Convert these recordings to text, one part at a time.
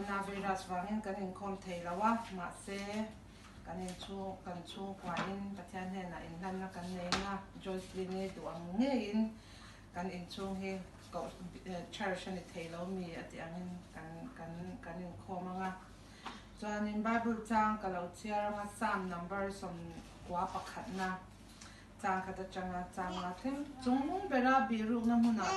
Coronavirus vangin kan inkhawm thei lo a, mahse kan inchhung kan chhungkuain Pathian hnenah inhlanna kan nei ang a, Joycelyn-i duh ang ngeiin kan inchhung hi church a ni thei lo mi a tih angin kan kan kan inkhawm ang a. Chuanin Bible chang ka lo chhiar ang a, Psalm number 11 na Chang khat atanga chang la thleng chung bera bihrukna hmunah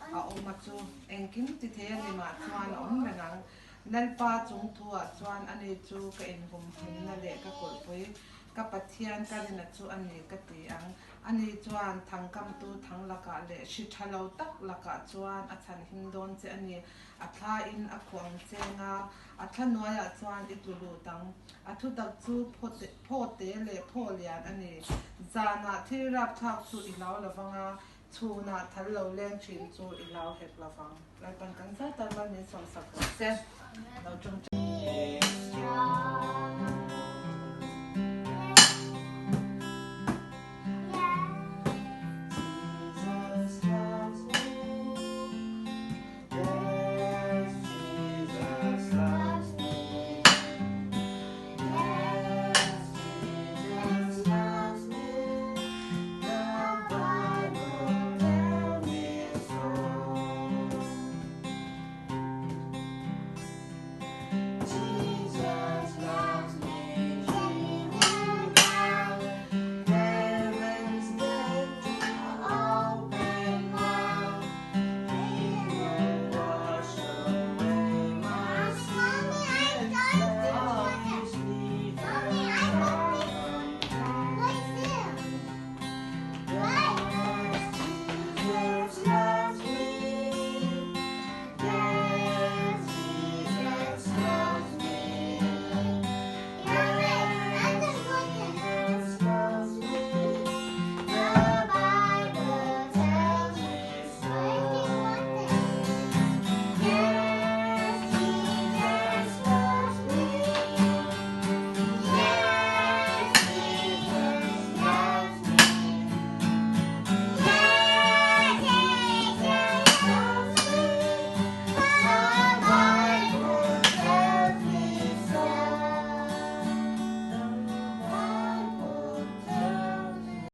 a awm a chu engkim ti thei a ni mah chuan a awm reng ang. Lalpa chung thuah chuan ani chu ka inhumhimna leh ka kulhpui, ka Pathian ka rina chu a ni ka ti ang. Ani chuan thangkamtu thang lakah leh hri tha lo tak lakah chuan a chhanhim dawn che a ni. A thlain a khuang cheng a, a thla hnuaiah chuan i tlu lut ang. A thutak chu phaw te leh phaw lian a ni. Zanah thil rapthlak chu i hlau lo vang a, chhunah thal lo leng thin chu i hlau hek lo vang. Lalpan kan zat a, mal min sawmsak rawh se. Lo tawngtai.